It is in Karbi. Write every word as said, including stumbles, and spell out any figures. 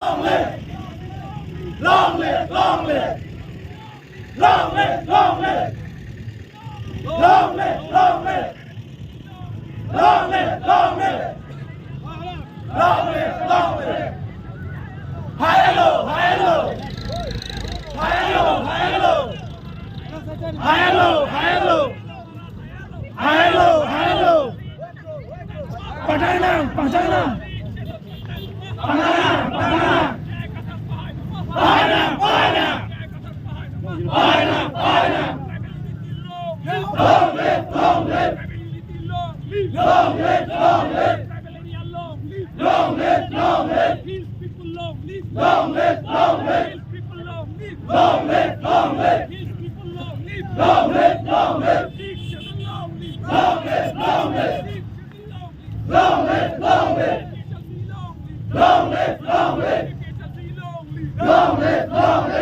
Long live! Long live! Long live! Long live! Long live! Long live! Long live! Long live! Long live! Long live! High and low! High and low! High and low! High and low! High and low! High and low! High and low! High and low! Pangchang nang! Pangchang nang! Pangchang nang! Pangchang nang! Pangchang nang! Pangchang nang! Pangchang nang! Pangchang nang! Long live! Long live! Long live! Long live! Long live! Long live! Hills people long live! Long live! Long live! Hills people long live! Long live! Long live! Hills people long live! Long live! Long live! Sixth Schedule long live! Long live! Long live! Sixth Schedule long live! Long live! Long live! Long live! Sixth Schedule long live! Long live! Long live! Sixth Schedule long live! Long live! Long live!